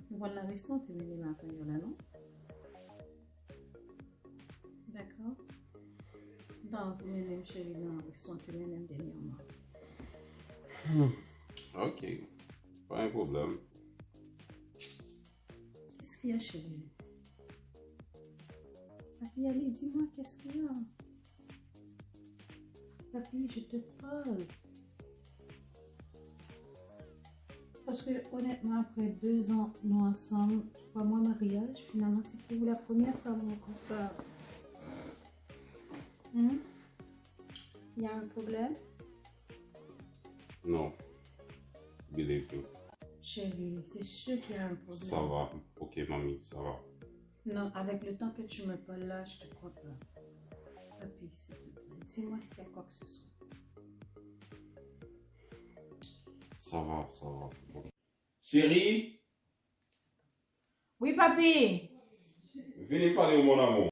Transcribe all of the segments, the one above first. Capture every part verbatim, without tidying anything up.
Ou konn nan restoran te mennen m avè yo la, non? Dakò. M ta anvi mennen m, cheri, nan restoran te mennen m dènyèman. Hmm. Ok. Pa gen pwoblèm. Qu'est-ce qu'il y a, chérie? Papi, allez, dis-moi, qu'est-ce qu'il y a? Papi, je te parle. Paske, onètman, apre de zan nou ansanm, twa mwa maryaj, finalman, se pou la premyè fwa m wè w konsa. Hmm? Y a un problème? Non. Believe me. Chérie, c'est sûr qu'il y a un problème. Ça va. Ok, mamie, ça va. Non, avec le temps que tu me parles là, je te crois pas. Papi, s'il te plaît, dis-moi s'il y a quoi que ce soit. Ça va, ça va. Ok. Chérie, wi, papi. Vini pale, mon amour.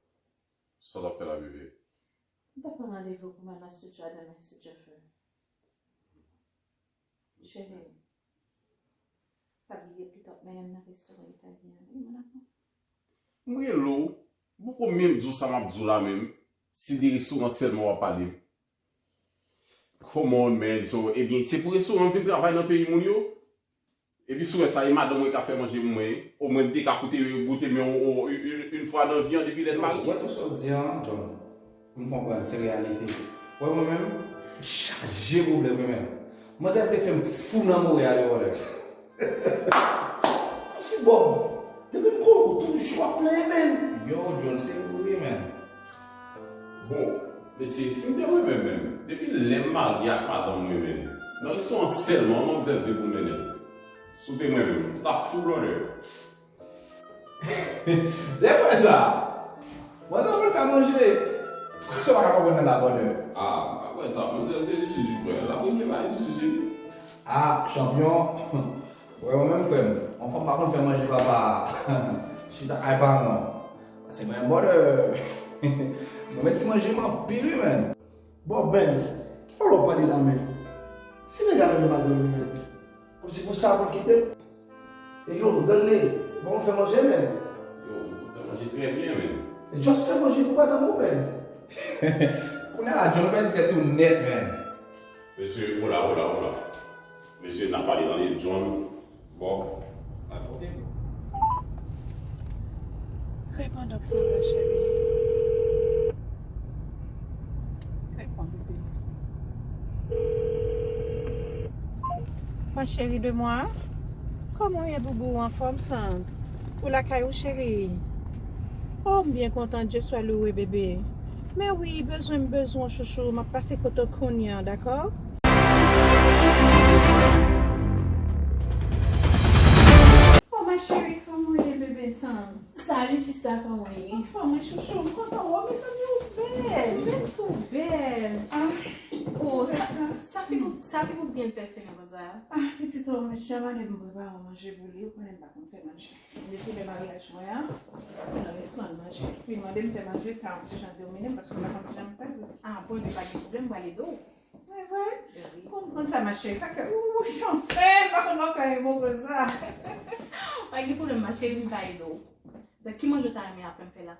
Sa w ap fè la, bebe? M ta pran randevou pou m al nan studio a demen, si Dye vle. Cheri, pa bliye pick up men nan restoran italyen an, wi, mon amour. M rele w, m poko menm di w sa m ap di w la menm. Si de restoran sèlman w ap pale m. Come on, man. So, ebyen, se pou restoran m vin travay nan peyi moun yo? Epi sou rès la, e madanm mwen k ap fè manje pou mwen. Omwen m te ka koute, goute men yon, yon, yon, yon fwa nan vi an depi lè n marye. Ou wè tout sa w di an, John? M konprann, se reyalite. Wè mwen menm, m chaje pwoblèm wi menm. Manzè vle fè m fou nan Monreyal yon lè. Kòmsi Bob, depi m konnen w toujou ap plenyen, man. Yo, John, se ou wi, man. Bon, mesye, si m te mwen menm, menm, depi lè m marye ak madanm mwen menm, nan restoran sèlman manmzèl vle pou m mennen l. Si w te mwen menm, ou t ap fou, brother. Lè m wè sa, mwen t ap fè manje. Kòmsi w pa ka konprann nan la, brother? Ah, m pa kwè sa. Manzèl se Jiji, frè. L ap regle bay Jiji. Ah, chanpyon. Wè, mwen menm, frè m, yon fanm pa konn fè manje, papa. Chita kay paran w. Pase mwen, brother. Mwen met ti manje m anpil, wi, man. Bon, Ben, ki pale w pale la, men? Si nèg la renmen madanm li, men, kòmsi pou sa pou l kite? E yo, dan li, bon, fè manje, men. Yo, ou fè manje trè byen, men. E just fè manje pou madanm ou, men. Kounye a la, John, ou pèdi tèt ou nèt, men. Mesye, ola, ola, ola. Mesye, n ap pale, tande, John. Bon, pa gen pwoblèm. Reponn donk, Sandra, cheri. Reponn, bebe. Ma chérie de moi, kòman w ye, boubou? Anfòm, Sand? Ou lakay ou, cheri? Oh, m byen kontan, Dye swa louwe, bebe. Men wi, bezwen m bezwen w, chouchou. M ap pase kote w kounye a, dakò? Oh, ma chérie, kòman w ye, bebe, Sand? Salut, sista, kòman w ye? Anfòm, wi, chouchou, m kontan wè w, mezanmi, ou bèl. Ou menm tou bèl. Ah. Oh, sa, sa figi w, sa figi w byen fè fè konsa. Ah, pitit, oh, mesye, mande m prepare yon manje pou li, ou konnen m pa konn fè manje. Depi lè maryaj mwen an, se nan restoran l manje. Li mande m fè manje, sa yon ti jan domine m, paske m pa konn kijan m fè. Ah, bon, men pa gen pwoblèm, m pral ede w. Se vre? Wi. Konn, konn sa, ma chérie, sa fè, ou, ou chofè, m pa konn w ap fè yon bon konsa. Pa gen pwoblèm, ma chérie, m ka ede w. Donk, ki manje w ta renmen aprann fè la?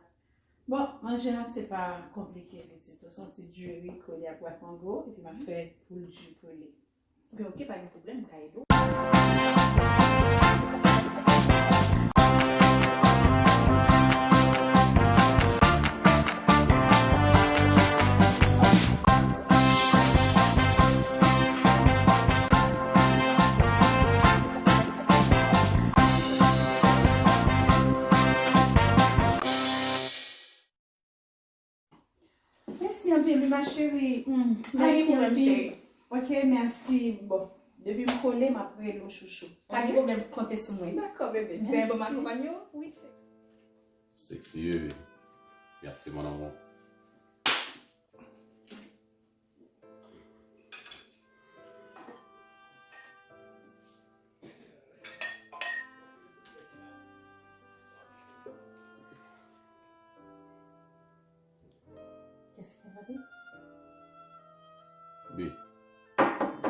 Bon, manje a se pa konplike, pitit, se yon ti diri krele ak pwa kongo, epi m ap fè poul di krele. Oke, oke, pa gen pwoblèm, m ka ede w. Mèsi anpil, wi, ma chérie. Hmm, pa gen pwoblèm, cheri. Ok, mèsi. Bon, depi m kole, m ap rele w, chouchou. Pa gen pwoblèm, konte sou mwen. Dakò, bebe. Bebe, m akonpanye w? Wi, cheri. Sexy, bebe. Mèsi, mon amour. Kèske papi? Bi.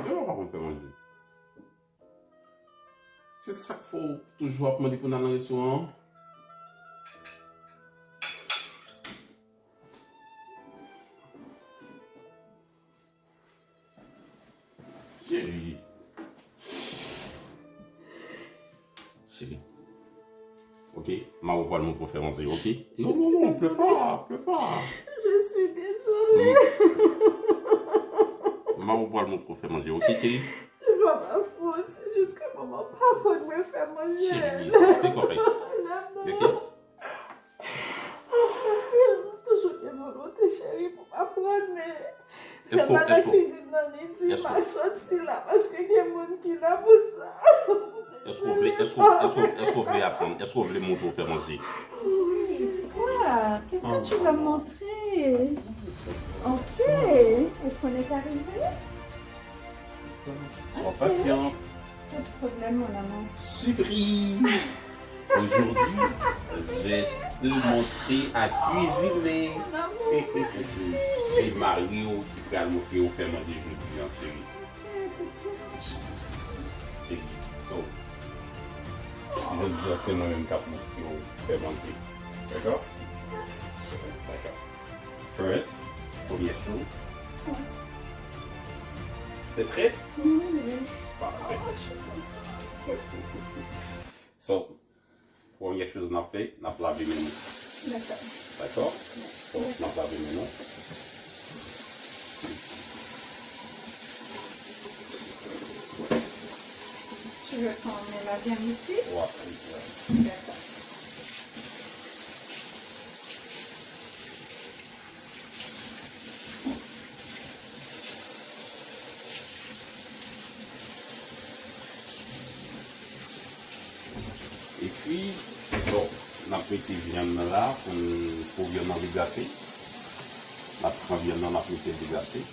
Yo pa konn fè manje. Se sa k fè w toujou ap mande pou n al nan restoran an? Cheri. Cheri. Ok, Maro pral montre w fè manje, ok? Non, non, non, plè pa, plè pa. Je suis désolée. Maro pral montre w fè manje, ok, cheri? C'est pas ma faute, c'est juste que maman pa konn mwen fè manje. Cheri, se kòrèk. Ok? Toujou gen volonte, cheri, pou m aprann, men Èske w, èske w, kizin nan li di, èske w, pa sòti la, paske gen moun ki la pou sa. Èske w vle, èske w, èske w, èske w vle aprann? Èske w vle montre w fè manje? Chérie, c'est quoi? Qu'est-ce que tu veux me montrer? Ok, est-ce qu'on est arrivé? Sois patient. Pas de problème, mon amour. Surprise! Aujourd'hui, je vais te montrer à cuisiner. Mon amour, merci. Se mari w ki pral montre w fè manje jodi an, cheri. Ok, t'es tellement gentil. Cheri, so, jodi an, se mwen menm k ap montre w fè manje. D'accord? Merci. D'accord. First, première chose. T'es prête? Oui, oui. Parfait. Oh, je suis contente. So, premye choz n ap fè, n ap lave men nou. D'accord. D'accord? So, n ap lave men nou. Tu veux qu'on met la viande ici? Ouais, ouais. D'accord. Epi, bon, n ap mete vyann nan la pou n, pou vyann nan degase. N ap pran vyann nan, n ap mete l degase.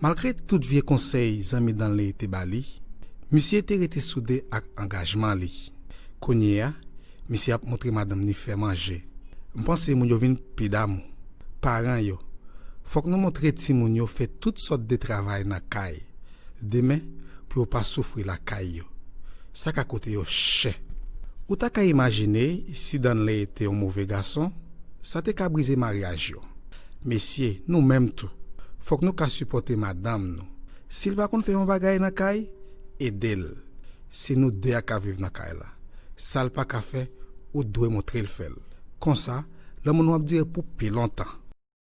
Malgre tout vye konsèy zanmi Danley te ba li, misye te rete soude ak angajman li. Kounye a, misye ap montre madanm li fè manje. M panse moun yo vin pi damou. Paran yo, fòk nou montre timoun yo fè tout sòt de travay nan kay. Demen, pou yo pa soufri lakay yo. Sa ka koute yo chè. Ou ta ka imajine si Danley te yon move gason, sa te ka brize maryaj yo. Mesye, nou menm tou, fòk nou ka sipòte madanm nou. Si l pa konn fè yon bagay nan kay, ede l. Se nou de a ka viv nan kay la. Sa l pa ka fè, ou dwe montre l fè l. Konsa, lanmou nou ap dire pou pi lontan.